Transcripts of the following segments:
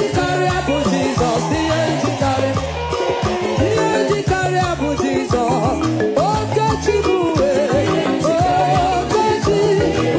njikarịa bụ Jizọs. Ihe njikarịa, ihe njikarịa bụ Jizọs. Okechi bụ uwe, Okechi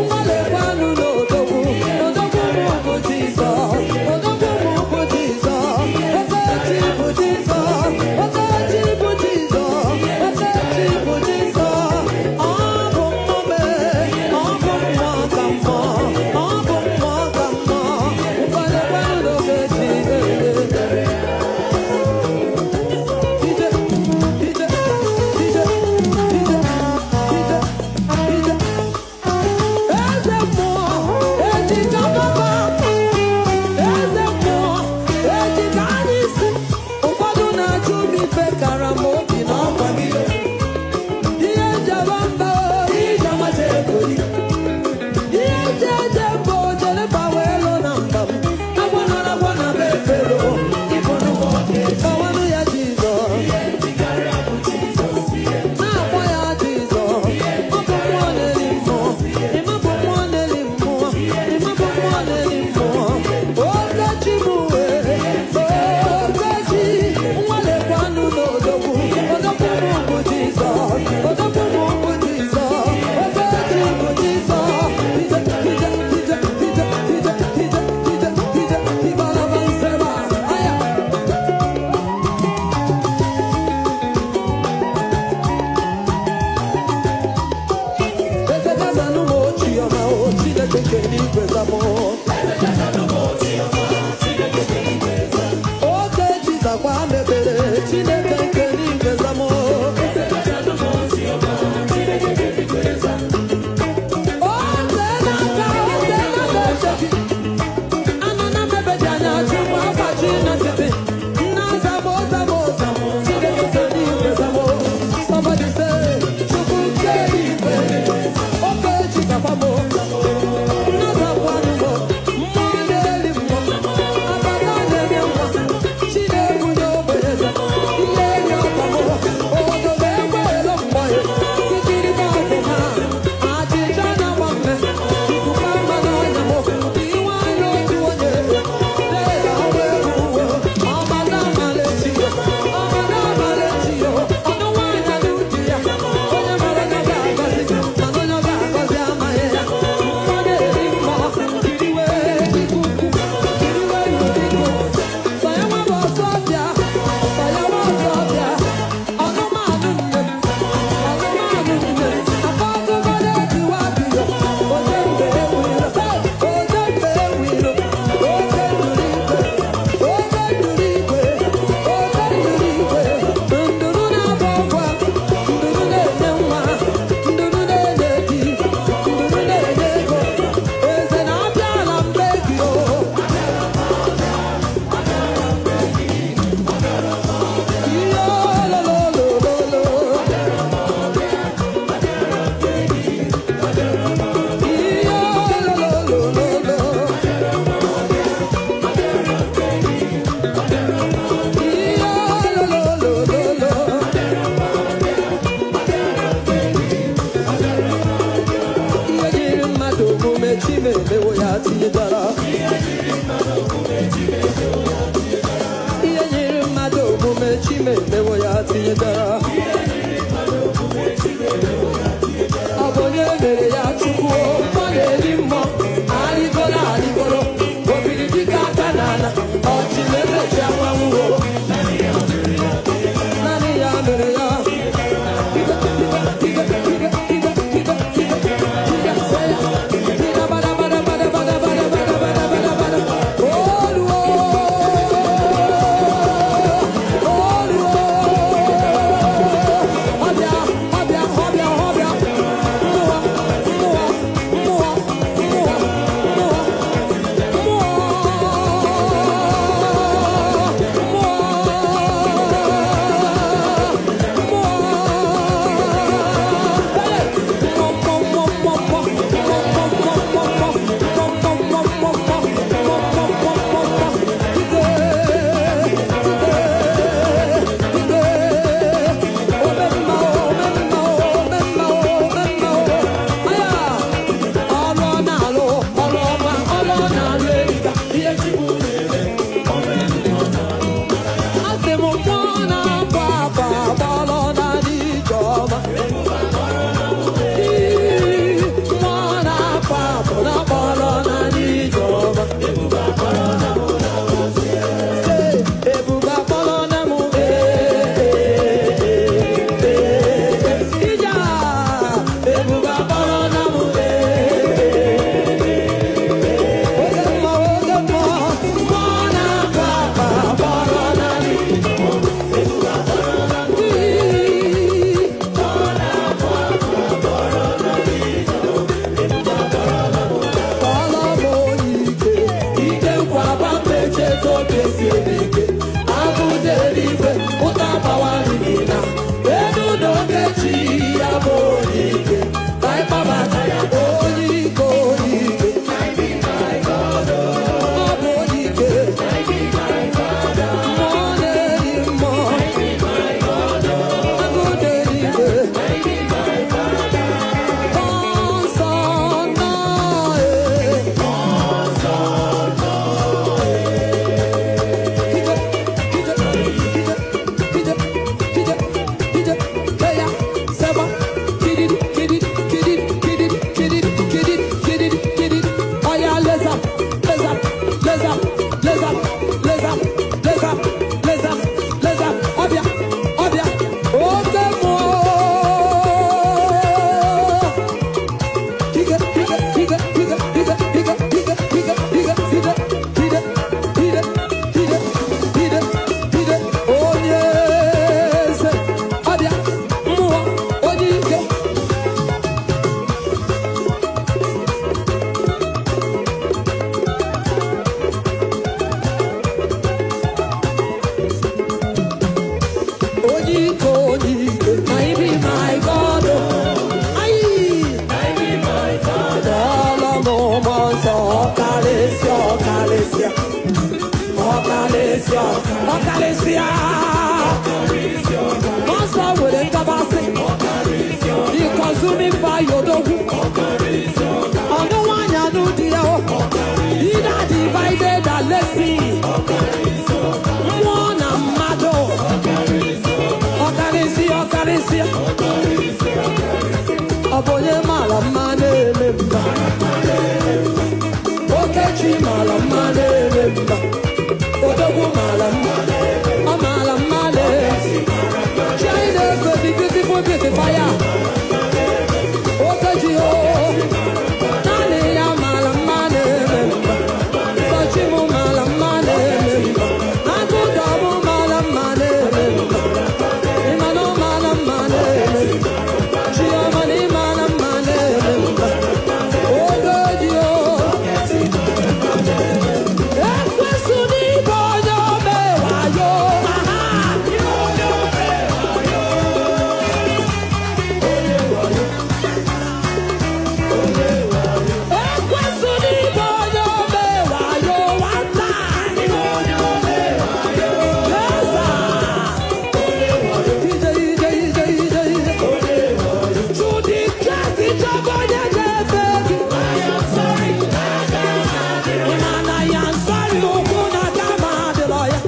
nwalekwanụ n'odogwu. Odogwu mụ bụ Jizọs. Odogwu mụ bụ Jizọs. Okechi bụ Jizọs. Okechi bụ Jizọs. Okechi bụ Jizọs. Ọ bụ mmụọ mee, ọ bụ mmụọ ka mmụọ, ọ bụ mmụọ ka mmụọ. Nwalekwanụ n'Okechi. Ọkarịsịa. Nsọ nwere nkabasị. The consuming fire, odogwu. Ọnụ nwanyị anụ di ya o. He that divided the Red. Mmụọ na mmadụ. Ọkarịsịa, ọkarịsịa. Ọ bụ onye mara mma na-eme mma. Okechi mara mma na-eme mma. Odogwu mara mma. Ọ mara mma na-eme. Chineke, the beautiful beautifier. Okechi o. Naanị ya mara mma na-eme mma. Sọchi m mara mma na-eme mma. Agụdọ m mara mma na-eme mma. Ịma na ọ mara mma na-eme mma. Chiọma na ịmara mma na-eme mma. Ogechi o. Ekwesu n'ịbụ onye ome wayo. Aha! Ekwesu n'ịbụ onye ome wayo nwata. Eza! Ije, ije, ije, ije, ije. Judy Jesse chọba onye ga-efe gị. Ị ma na ya nsọrị ụkwụ na kama adịrọ ya.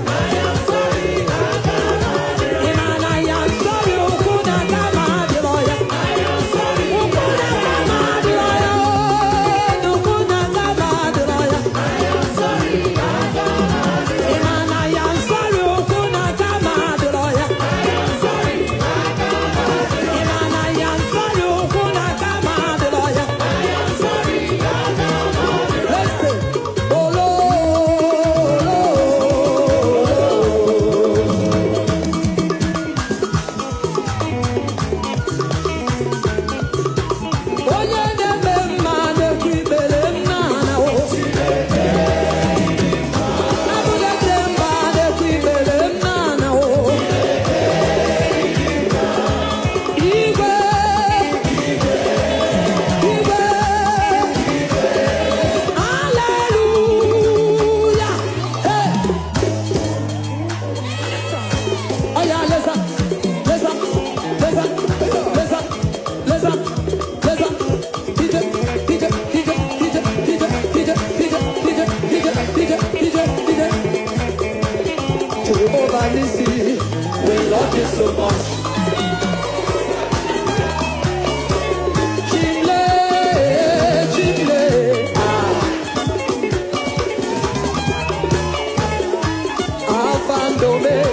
Ị ma na ya nsọrị ụkwụ na kama adịrọ ya. Ụkwụ na kama adịrọ ya. Oo, ụkwụ na kama adịrọ ya. Ị ma na ya nsọrị ụkwụ na kama adịrọ ya. Ị ma na ya nsọrị ụkwụ na kama adịrọ ya. Listen. Olo, olo, olo. Onye na-eme mma na-ekwu ikpere m n'ala o. Abụghị mba na-ekwu ikpere m n'ala o. Igwe, igwe, hallelujah. Hey. Oh yeah, listen, listen, listen, listen, listen, listen. DJ, DJ, DJ, DJ, DJ, DJ, DJ, DJ, DJ, DJ, DJ, DJ. Jehovah Nissi, we love you so much. Chimle, chimle, ah. Alpha and Omega.